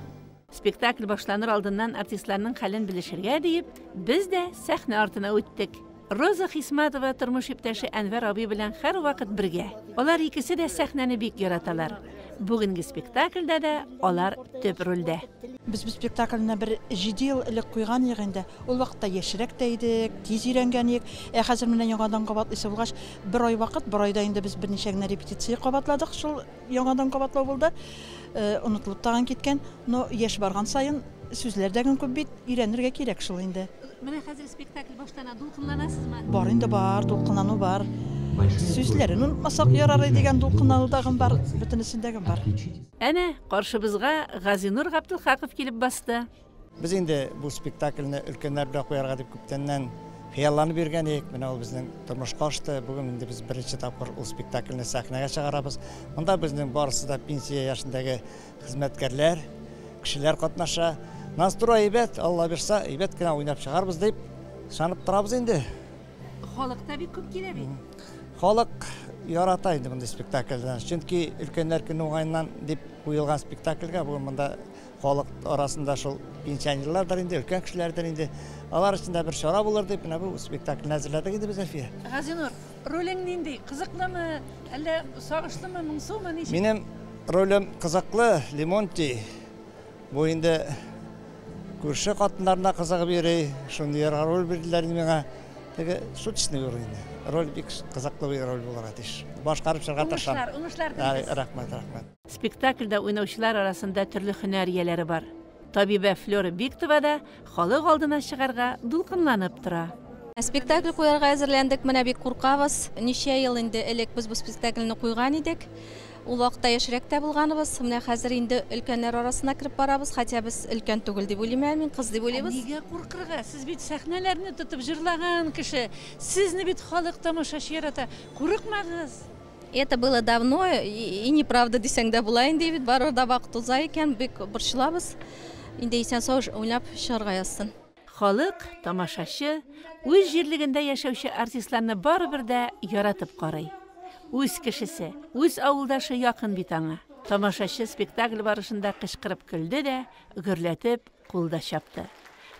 Спектакль башланыр алдыннан артистларның хәлен белешергә диеп, без дә сәхнә артына үттек. Роза Хисматова тормыш иптәше Әнвәр абый белән һәрвакыт бергә. Алар икесе дә сәхнәне бик яраталар. Бүгенге спектакльдә дә алар төп рольдә. Без бу спектакльне бер җиде ел элек куйган идек инде. Ул вакытта яшьрәк тә идек, тиз өйрәнгән идек. Ә хәзер менә яңадан кабатлыйсы булгач, бер ай вакыт, бер айда инде без берничә генә репетиция кабатладык, шул яңадан кабатлау булды. Онытылып тагын киткән. Но яшь барган саен сүзләр дә гөн күп бит, өйрәнергә кирәк шул инде. Менә хәзер спектакль башлана, дулкынланасызмы? Бар инде, бар, дулкынлану бар. Сүзләрен онытмасак ярар дигән дулкынлану тагын бар, бөтенесендә гөн бар. Әнә, каршыбызга Газинур Габделхаков килеп басты. Без инде бу спектакльне өлкәннәр белән куярга дип күптәннән хыялланып йөргән идек. Менә ул безнең тормышка ашты. Бүген инде без беренче тапкыр ул спектакльне сәхнәгә чыгарабыз. Монда безнең барысы да пенсия яшендәге хезмәткәрләр, кешеләр катнаша. Настрой әйбәт, Алла бирса, әйбәт кенә уйнап чыгарбыз дип ышанып торабыз инде. Халык та бик күп килә бит. Халык ярата инде мондый спектакльне. Чөнки өлкәннәр көне уңаеннан дип куелган спектакльгә бүген монда халык арасында шул пенсионерлардыр инде, өлкән кешеләрдер инде. Алар өчен дә бер чара булыр дип, менә бу спектакльне әзерләдек инде без, Әлфия. Газинур, ролең нинди? Кызыклымы, әллә сагышлымы, моңсумы, ничек? Минем ролем кызыклы, Лимонти. Бу инде күрше хатыннарына кызыгып йөри, шундый роль бирделәр инде миңа. Теге шуточный роль инде. Роль бик кызыклы бер роль булырга тиеш. Башкарып чыгарга тырышам. Уңышлар, уңышлар телибез. Рәхмәт, рәхмәт. Спектакльдә уйнаучылар арасында төрле һөнәр ияләре бар. Табибә Флера Биктова да халык алдына чыгарга дулкынланып тора. Спектакль куярга әзерләндек, менә бик куркабыз. Ничә ел инде элек без бу спектакльне куйган идек. Ул вакытта яшьрәк тә булганыбыз. Менә хәзер инде өлкәннәр арасына кереп барабыз, хотя без өлкән түгел дип уйлыйм әле мин, кыз дип уйлыйбыз. Нигә куркырга? Сез бит сәхнәләрне тотып җырлаган кеше. Сезне бит халык тамашачы ярата. Курыкмагыз. Это было давно и неправда дисәң дә була инде бит, барыбер да вакыт уза икән, бик борчылабыз. Инде исән-сау уйнап чыгарга язсын. Халык, тамашачы, үз җирлегендә яшәүче артистларны барыбер дә яратып карый. Үз кешесе, үз авылдашы якын бит аңа. Тамашачы спектакль барышында кычкырып көлде дә, гөрләтеп кул да чапты.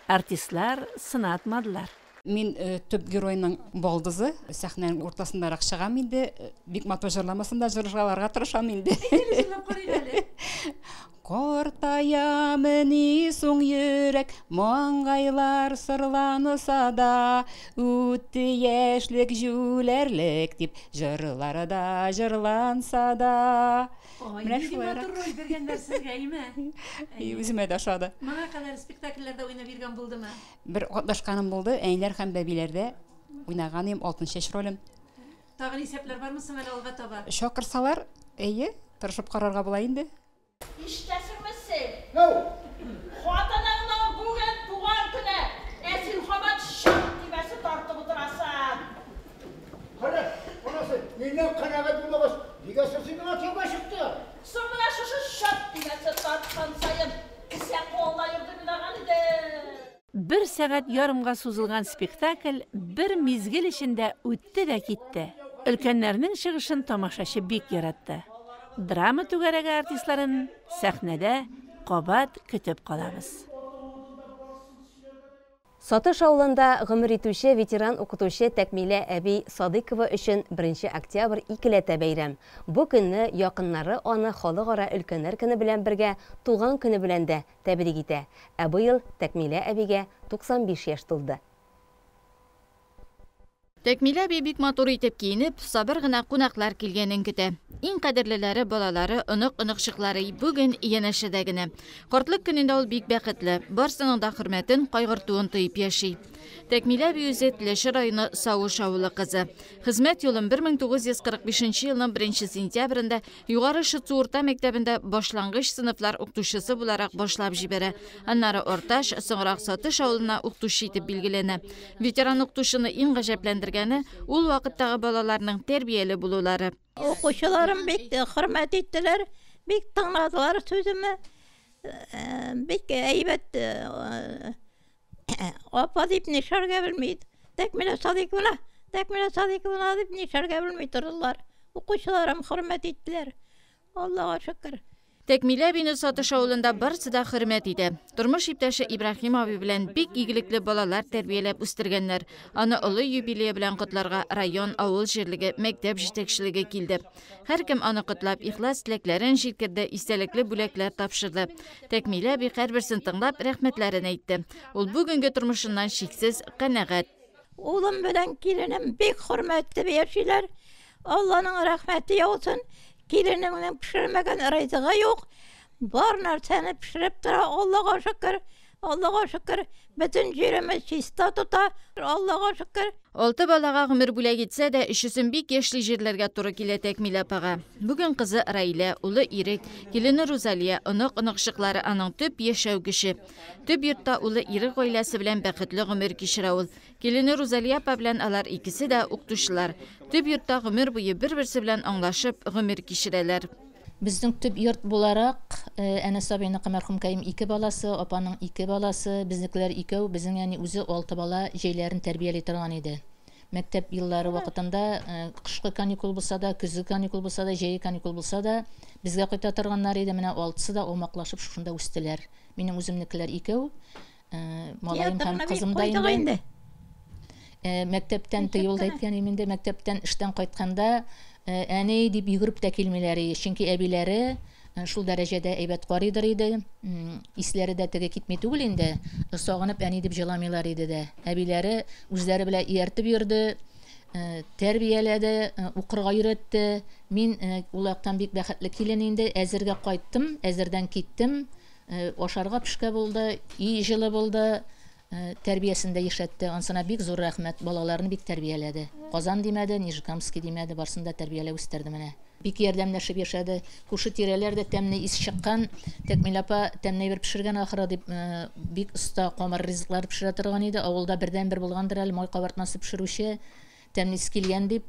Артистлар сынатмадылар. Мин төп геройның балдызы, сәхнәнең уртасындарак чыгам инде. Бик матур җырламасам да җырларга тырышам инде. Әйдәгез, җырлап карыйк әле. Картаямыни соң йөрәк, маңгайлар сырланса да, үтте яшьлек җүләрлек дип җырлар да җырланса да. Ой, Менә нинди шулайрак. матур роль биргәннәр сезгә, әйме? И, үземә дә ошады. Моңа кадәр спектакльләрдә уйнап йөргән булдымы? Бер катнашканым булды, Әниләр һәм бәбиләрдә уйнаган идем, Алтын чәч ролен. Тагын исәпләр бармы соң әле алга таба? Чакырсалар, әйе, тырышып карарга була инде. Ишетәсеңме син? Хатыныңның бүген туган көне, ә син һаман чык төймәсе тартып утырасың. Кара, анасы, миннән канәгать булмагач, нигә соң син миңа кияүгә чыктың? Соң менә шушы чык төймәсе тарткан саен кесә кулына йөрде уйлаган идем. Бер сәгать ярымга сузылган спектакль бер мизгел эчендә үтте дә китте. Өлкәннәрнең чыгышын тамашачы бик яратты. Драма түгәрәге артистларын сәхнәдә кабат көтеп калабыз. Сатыш авылында гомер итүче ветеран укытучы Тәкмилә әби Садыйкова өчен 1 октябрь икеләтә бәйрәм. Бу көнне якыннары аны халыкара өлкәннәр көне белән бергә туган көне белән дә тәбрик итә. Ә быел Тәкмилә әбигә 95 яшь тулды. Тәкмилә әби бик матур итеп киенеп, сабыр гына кунаклар килгәнен көтә. Иң кадерлеләре балалары, онык-оныкчыклары бүген янәшәдә генә. Картлык көнендә ул бик бәхетле, барсының да хөрмәтен, кайгыртуын тоеп яши. Тәкмилә әби үзе Теләче районы Савыш авылы кызы. Хезмәт юлын 1945 елның 1 сентябрендә Югары Шытсу урта мәктәбендә башлангыч сыйныфлар укытучысы буларак башлап җибәрә. Аннары Орташ, соңрак Сатыш авылына укытучы итеп билгеләнә. Ветеран укытучыны иң гаҗәпләндергәне, ул вакыттагы балаларның тәрбияле булулары. Укучыларым бик хөрмәт иттеләр, бик тыңладылар сүземне. Бик әйбәт апа дип нишләргә белми. Тәкмилә Садыйковна, Тәкмилә Садыйковна дип нишләргә белми тордылар. Укучыларым хөрмәт иттеләр. Аллага шөкер. Тәкмилә әбине Сатыш авылында барысы да хөрмәт итә. Тормыш иптәше Ибраһим абый белән бик игелекле балалар тәрбияләп үстергәннәр. Аны олы юбилее белән котларга район, авыл җирлеге, мәктәп җитәкчелеге килде. Һәркем аны котлап, ихлас теләкләрен җиткерде, истәлекле бүләкләр тапшырды. Тәкмилә әби һәрберсен тыңлап, рәхмәтләрен әйтте. Ул бүгенге тормышыннан чиксез канәгать. Улым белән киленем бик хөрмәт итеп яшиләр. Алланың рәхмәте яусын. Киленемнең пешермәгән ризыгы юк. Бар нәрсәне пешереп тора, Аллага шөкер. Аллага шөкер, бөтен җиремез чиста тота, Аллага шөкер. Алты балага гомер бүләк итсә дә, өчесен бик яшьли җирләргә туры килә Тәкмилә апага. Бүген кызы Раилә, улы Ирек, килене Рузалия, онык-оныкчыклары аның төп яшәү көче. Төп йортта улы Ирек гаиләсе белән бәхетле гомер кичерә ул. Килене Рузалия апа белән алар икесе дә укытучылар. Төп йортта гомер буе бер-берсе белән аңлашып гомер кичерәләр. Безнең төп йорт буларак, Әнәс абыйныкы мәрхүмкәем ике баласы, апаның ике баласы, безнекеләр икәү, безнең әни үзе алты бала җәйләрен тәрбияли торган иде. Мәктәп еллары вакытында кышкы каникул булса да, көзге каникул булса да, җәйге каникул булса да, безгә кайта торганнар иде. Менә алтысы да аумаклашып шушында үстеләр. Минем үземнекеләр икәү, малаем һәм кызым да инде. Мәктәптән теге юлда әйткән идем инде, мәктәптән эштән кайтканда әни дип йөгереп тә килмиләр иде, чөнки әбиләре шул дәрәҗәдә әйбәт карыйдыр иде. Исләре дә теге китми түгел инде, сагынып әни дип җыламыйлар иде дә. Әбиләре үзләре белән ияртеп йөрде, тәрбияләде, укырга өйрәтте. Мин ул яктан бик бәхетле килен инде, әзергә кайттым, әзердән киттем. Ашарга пешкә булды, өй җылы булды, тәрбиясен дә яшәтте. Ансына бик зур рәхмәт, балаларны бик тәрбияләде. Казан димәде, Нижекамский димәде, барсын да тәрбияләп үстерде менә. Бик ярдәмләшеп яшәде. Күрше тирәләр дә тәмле ис чыккан. Тәкмил апа тәмле әйбер пешергән ахры дип, бик оста камыр ризыклары пешерә торган иде. Авылда бердәнбер булгандыр әле май кабартмасы пешерүче. Тәмле ис килгән дип.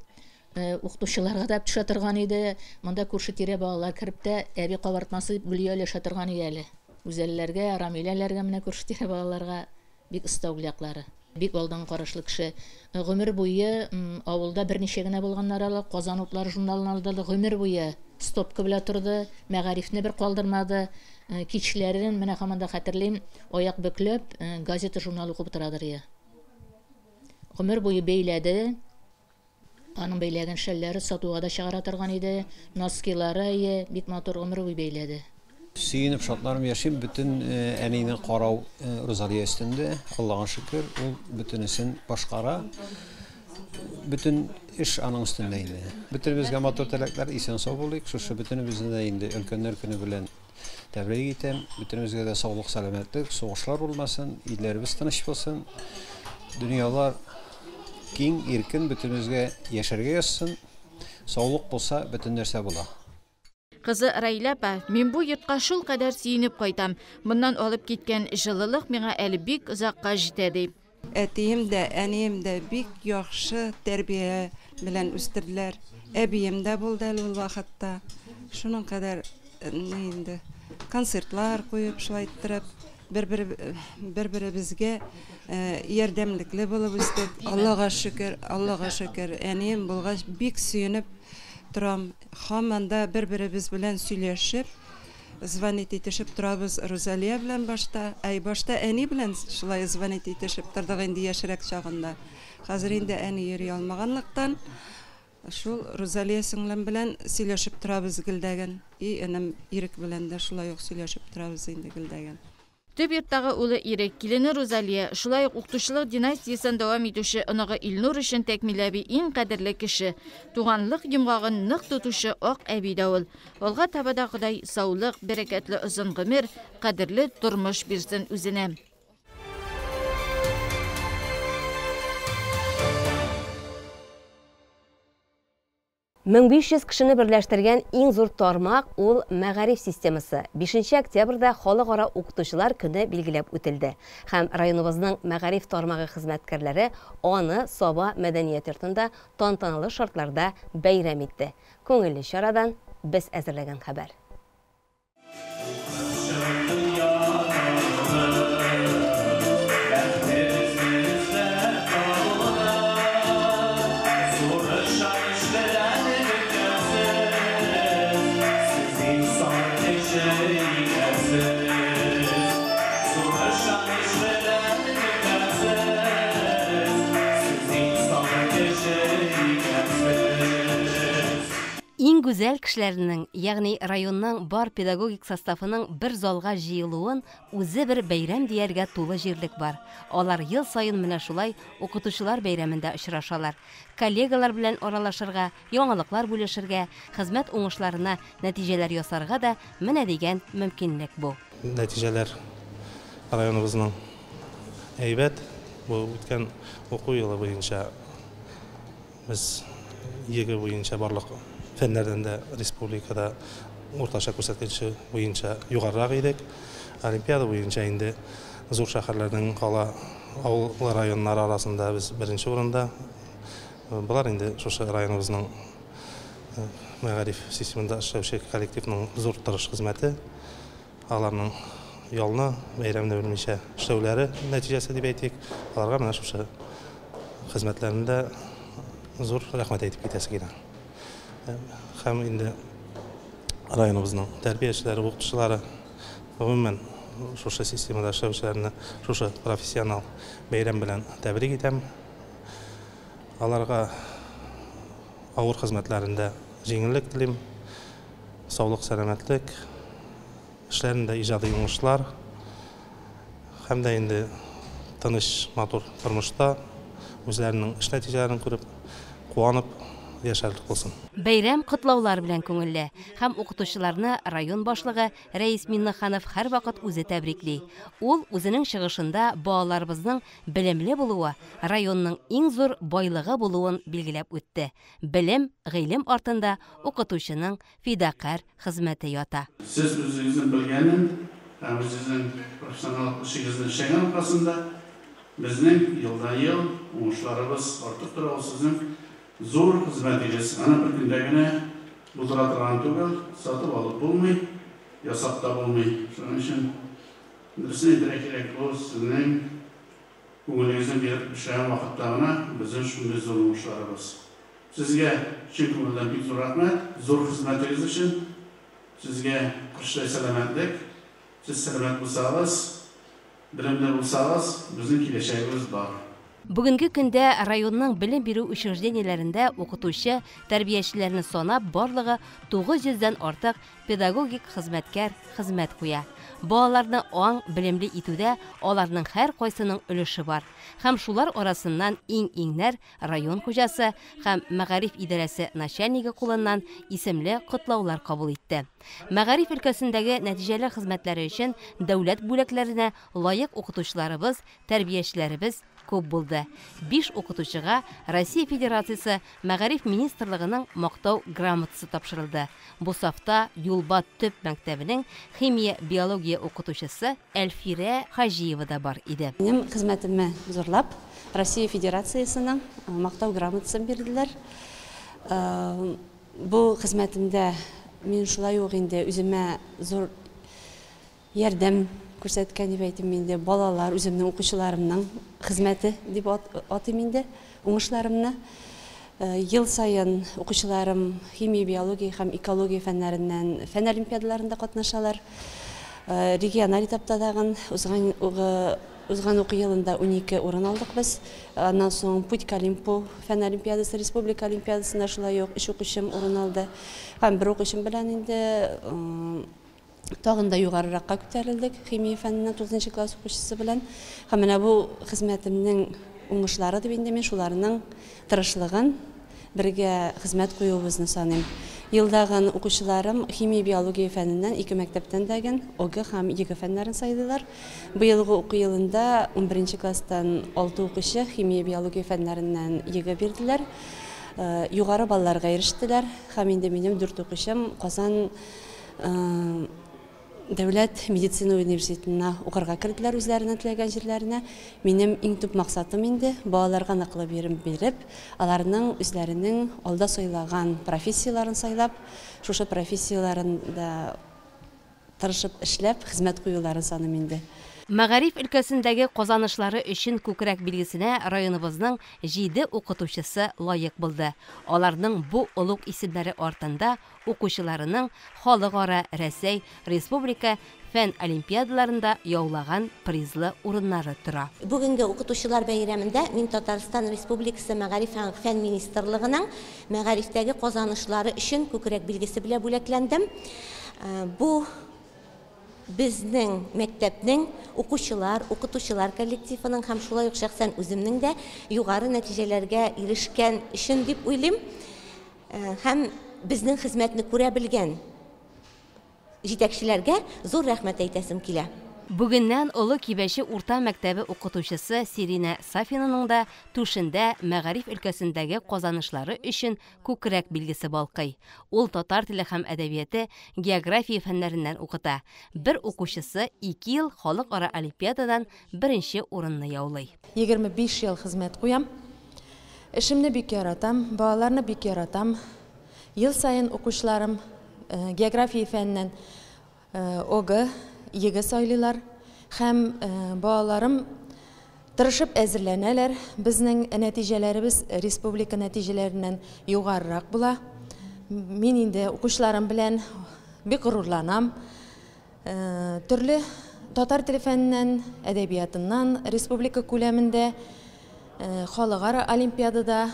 Укытучыларга да төшә торган иде. Монда күрше-тирә балалар кереп тә, әби кабартмасы дип гөлия өләшә торган иде әле. Гүзәлләргә, Рамиләләргә, менә күрше-тирә балаларга бик оста ул яклары. Бик алдынгы карашлы кеше. Гомер буе авылда берничә генә булганнар алар, Казан утлары журналын алдырды, гомер буе стопка белән торды, мәгарифне бер калдырмады. Кичләрен, менә һаман да хәтерлим, аяк бөкләп, газета-журнал укып утырадыр иде. Гомер буе бәйләде. Аның бәйләгән шәлләре сатуга да чыгара торган иде. Носкилары, әйе, бик матур гомер буе бәйләде. Сөенеп, шатланып яшим. Бөтен әнине карау Рузалия өстендә. Аллага шөкер, ул бөтенесен башкара. Бөтен эш аның өстендә инде. Бөтенебезгә матур теләкләр, исән-сау булыйк. Шушы бөтенебезне дә инде өлкәннәр көне белән тәбрик итәм. Бөтенебезгә дә саулык, сәламәтлек, сугышлар булмасын, илләребез тыныч булсын. Дөньялар киң, иркен, бөтенебезгә яшәргә язсын. Саулык булса, бөтен нәрсә була. Кызы Раилә апа, мин бу йортка шулкадәр сөенеп кайтам. Моннан алып киткән җылылык миңа әле бик озакка җитә, ди. Әтием дә, әнием дә бик яхшы тәрбия белән үстерделәр. Әбием дә булды әле ул вакытта. Шуның кадәр ни инде концертлар куеп, шулай иттереп, бер-беребезгә ярдәмлекле булып үстек. Аллага шөкер, Аллага шөкер, әнием булгач бик сөенеп торам. Һаман да бер-беребез белән сөйләшеп, звонить итешеп торабыз Рузалия белән башта. Әй, башта әни белән шулай звонить итешеп тордык инде яшьрәк чагында. Хәзер инде әни йөри алмаганлыктан, шул Рузалия сеңлем белән сөйләшеп торабыз гелдәген. И энем Ирек белән дә шулай ук сөйләшеп торабыз инде гелдәген. Төп йорттагы улы Ирек, килене Рузалия, шулай ук укытучылык династиясен дәвам итүче оныгы Илнур өчен Тәкмилә әби иң кадерле кеше. Туганлык йомгагын нык тотучы ак әби дә ул. Алга таба да Ходай саулык, бәрәкәтле озын гомер, кадерле тормыш бирсен үзенә. 1500 кешене берләштергән иң зур тармак ул мәгариф системасы. 5 октябрьдә халыкара укытучылар көне билгеләп үтелде. Һәм районыбызның мәгариф тармагы хезмәткәрләре аны Саба мәдәният йортында тантаналы шартларда бәйрәм итте. Күңелле чарадан без әзерләгән хәбәр. Иң гүзәл кешеләрнең, ягъни районның бар педагогик составының бер залга җыелуын үзе бер бәйрәм дияргә тулы җирлек бар. Алар ел саен менә шулай укытучылар бәйрәмендә очрашалар. Коллегалар белән аралашырга, яңалыклар бүлешергә, хезмәт уңышларына нәтиҗәләр ясарга да менә дигән мөмкинлек бу. Нәтиҗәләр районыбызның әйбәт. Бу үткән уку елы буенча без ЕГЭ буенча барлык фәннәрдән дә республикада уртача күрсәткече буенча югарырак идек. Олимпиада буенча инде зур шәһәрләрнең кала авыл районнары арасында без беренче урында. Болар инде шушы районыбызның мәгариф системында эшләүче коллективның зур тырыш хезмәте, аларның ялны, бәйрәмне белмичә эшләүләре нәтиҗәсе дип әйтик. Аларга менә шушы хезмәтләрендә зур рәхмәт әйтеп китәсе килә. Һәм инде районыбызның тәрбиячеләре, укытучылары, гомумән шушы системада эшләүчеләрне шушы профессионал бәйрәм белән тәбрик итәм. Аларга авыр хезмәтләрендә җиңеллек телим, саулык, сәламәтлек, эшләрендә иҗади уңышлар һәм дә инде тыныч, матур тормышта үзләренең эш нәтиҗәләрен күреп, куанып яшәрлек булсын. Бәйрәм котлаулар белән күңелле һәм укытучыларны район башлыгы Рәис Миннеханов һәрвакыт үзе тәбрикли. Ул үзенең чыгышында балаларыбызның белемле булуы районның иң зур байлыгы булуын билгеләп үтте. Белем, гыйлем артында укытучының фидакарь хезмәте ята. Сез үзегезнең белгәнен һәм үзегезнең профессионал эшегезне эшләгән аркасында безнең елдан-ел уңышларыбыз артып тора. Ул сезнең зур хезмәтегез. Аны бер көндә генә булдыра торган түгел, сатып алып булмый, ясап та булмый. Шуның өчен дөресен әйтергә кирәк, бу сезнең күңелегезне биреп эшләгән вакытта гына безнең шундый зур уңышларыбыз. Сезгә чын күңелдән бик зур рәхмәт, зур хезмәтегез өчен. Сезгә көчле сәламәтлек. Сез сәламәт булсагыз, белемле булсагыз, безнең киләчәгебез бар. Бүгенге көндә районның белем бирү учреждениеләрендә укытучы, тәрбиячеләрне санап барлыгы 900дән артык педагогик хезмәткәр хезмәт куя. Балаларны аң белемле итүдә аларның һәр кайсының өлеше бар. Һәм шулар арасыннан иң-иңнәр район хуҗасы һәм мәгариф идарәсе начальнигы кулыннан исемле котлаулар кабул итте. Мәгариф өлкәсендәге нәтиҗәле хезмәтләре өчен дәүләт бүләкләренә лаек укытучыларыбыз, тәрбиячеләребез күп булды. 5 укытучыга Россия Федерациясе Мәгариф Министрлыгының мактау грамотасы тапшырылды. Бу сафта Юлбат төп мәктәбенең химия, биология укытучысы Әлфирә Хаҗиева да бар иде. Минем хезмәтемне зурлап Россия Федерациясенең мактау грамотасын бирделәр. Бу хезмәтемдә мин шулай ук инде үземә зур ярдәм күрсәткән дип әйтим инде, балалар, үземнең укучыларымның хезмәте дип атыйм инде уңышларымны. Ел саен укучыларым химия, биология һәм экология фәннәреннән фән олимпиадаларында катнашалар. Региональ этапта тагын узган уку елында 12 урын алдык без. Аннан соң Путь к Олимпу фән олимпиадасы, республика олимпиадасында шулай ук 3 укучым урын алды. Һәм бер укучым белән инде Тагын да югарыракка күтәрелдек химия фәненнән 9 класс укучысы белән. Һәм менә бу хезмәтемнең уңышлары дип инде мин шуларның тырышлыгын, бергә хезмәт куюыбызны саныйм. Елдагын укучыларым химия, биология фәненнән ике мәктәптән дәген ОГЭ һәм ЕГЭ фәннәрен сайлыйлар. Быелгы уку елында 11 класстан 6 укучы химия, биология фәннәреннән ЕГЭ бирделәр. Югары балларга ирештеләр. Һәм инде минем 4 укучым Казан дәүләт медицина университетына укырга керделәр үзләренең теләгән җирләренә. Минем иң төп максатым инде балаларга ныклы бирем биреп, аларның үзләренең алда сайлаган профессияләрен сайлап, шушы профессияләрендә тырышып эшләп, хезмәт куюларын саныйм инде. Мәгариф өлкәсендәге казанышлары өчен күкрәк билгесенә районыбызның 7 укытучысы лаек булды. Аларның бу олуг исемнәре артында укучыларының халыкара, Рәсәй, республика фән олимпиадаларында яулаган призлы урыннары тора. Бүгенге укытучылар бәйрәмендә мин Татарстан Республикасы Мәгариф һәм фән министрлыгының мәгарифтәге казанышлары өчен күкрәк билгесе белән бүләкләндем. Бу безнең мәктәпнең укучылар, укытучылар коллективының һәм шулай ук шәхсән үземнең дә югары нәтиҗәләргә ирешкән өчен дип уйлыйм. Һәм безнең хезмәтне күрә белгән җитәкчеләргә зур рәхмәт әйтәсем килә. Бүгеннән Олы Кибәче урта мәктәбе укытучысы Сирина Сафинаның да түшендә мәгариф өлкәсендәге казанышлары өчен күкрәк билгесе балкый. Ул татар теле һәм әдәбияты, география фәннәреннән укыта. Бер укучысы 2 ел халыкара олимпиададан беренче урынны яулый. 25 ел хезмәт куям. Эшемне бик яратам, балаларны бик яратам. Ел сайын укучыларым география фәненнән ОГЭ, ЕГЭ сайлыйлар һәм балаларым тырышып әзерләнәләр. Безнең нәтиҗәләребез республика нәтиҗәләреннән югарырак була. Мин инде укучыларым белән бик горурланам. Төрле татар теле фәненнән, әдәбиятыннан республика күләмендә халыкара олимпиадада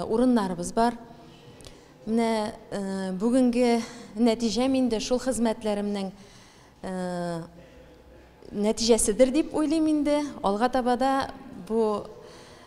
урыннарыбыз бар. Менә бүгенге нәтиҗәм инде шул хезмәтләремнең нәтиҗәседер дип уйлыйм инде. Алга таба да бу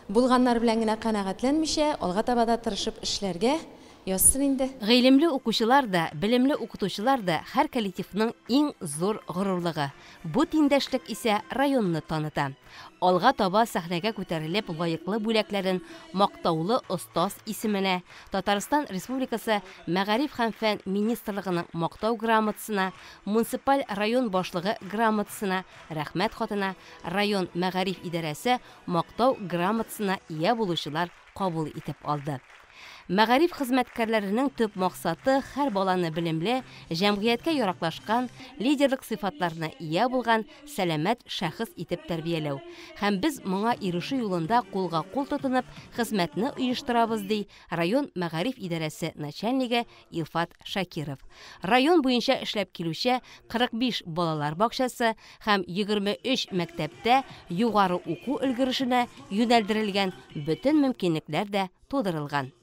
булганнар белән генә канәгатьләнмичә, алга таба да тырышып эшләргә язсын инде. Гыйлемле укучылар да, белемле укытучылар да һәр коллективның иң зур горурлыгы. Бу тиңдәшлек исә районны таныта. Алга таба сәхнәгә күтәрелеп лаеклы бүләкләрен мактаулы остаз исеменә, Татарстан Республикасы Мәгариф һәм фән министрлыгының мактау грамотасына, муниципаль район башлыгы грамотасына, рәхмәт хатына, район мәгариф идарәсе мактау грамотасына ия булучылар кабул итеп алды. Мәгариф хезмәткәрләренең төп максаты һәр баланы белемле, җәмгыятькә яраклашкан, лидерлык сыйфатларына ия булган сәламәт шәхес итеп тәрбияләү. Һәм без моңа ирешү юлында кулга кул тотынып хезмәтне оештырабыз, ди район мәгариф идарәсе начальнигы Илфат Шакиров. Район буенча эшләп килүче 45 балалар бакчасы һәм 23 мәктәптә югары уку өлгерешенә юнәлдерелгән бөтен мөмкинлекләр дә тудырылган.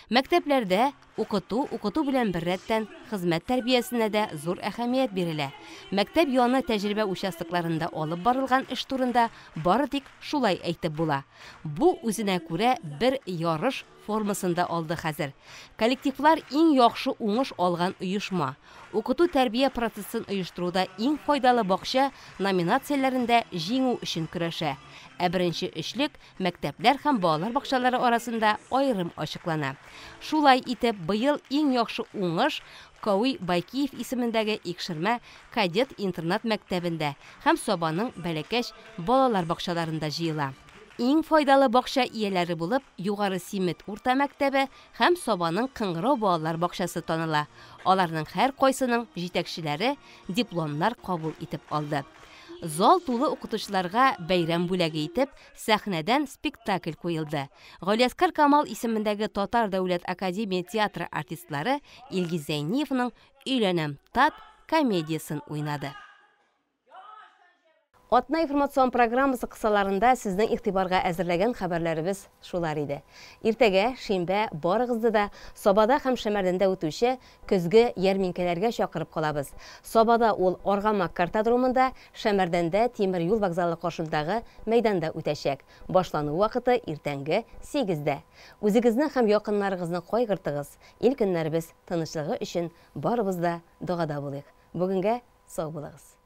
Мәктәпләрдә укыту, укыту белән беррәттән хезмәт тәрбиясенә дә зур әһәмият бирелә. Мәктәп яны тәҗрибә участокларында алып барылган эш турында бары тик шулай әйтеп була. Бу үзенә күрә бер ярыш формасында алды хәзер. Коллективлар иң яхшы уңыш алган оешма. Укыту тәрбия процессын оештыруда иң файдалы бакча номинацияләрендә җиңү өчен көрәшә. Ә беренче өчлек мәктәпләр һәм балалар бакчалары арасында аерым ачыклана. Шулай итеп, быел иң яхшы уңыш Кауи Байкиев исемендәге Икшермә кадет интернат мәктәбендә һәм Сабаның Бәләкәч балалар бакчаларында җыела. Иң файдалы бакча ияләре булып Югары Симет урта мәктәбе һәм Сабаның Кыңгырау балалар бакчасы таныла. Аларның һәр кайсының җитәкчеләре дипломнар кабул итеп алды. Зал тулы укытучыларга бәйрәм бүләге итеп сәхнәдән спектакль куелды. Галиәсгар Камал исемендәге Татар дәүләт академия театры артистлары Илгиз Зәйниевның Өйләнәм тат комедиясен уйнады. Атна информацион программасы кысаларында сезнең игътибарга әзерләгән хәбәрләребез шулар иде. Иртәгә, шимбә, барыгызны да Сабада һәм Шәмәрдәндә үтүче көзге ярминкәләргә чакырып калабыз. Сабада ул Аргамак картодромында, Шәмәрдәндә тимер юл вокзалы каршындагы мәйданда үтәчәк. Башлану вакыты иртәнге сигездә. Үзегезне һәм якыннарыгызны кайгыртыгыз, ил-көннәребез тынычлыгы өчен барыбыз да догада булыйк. Бүгенгә сау булыгыз.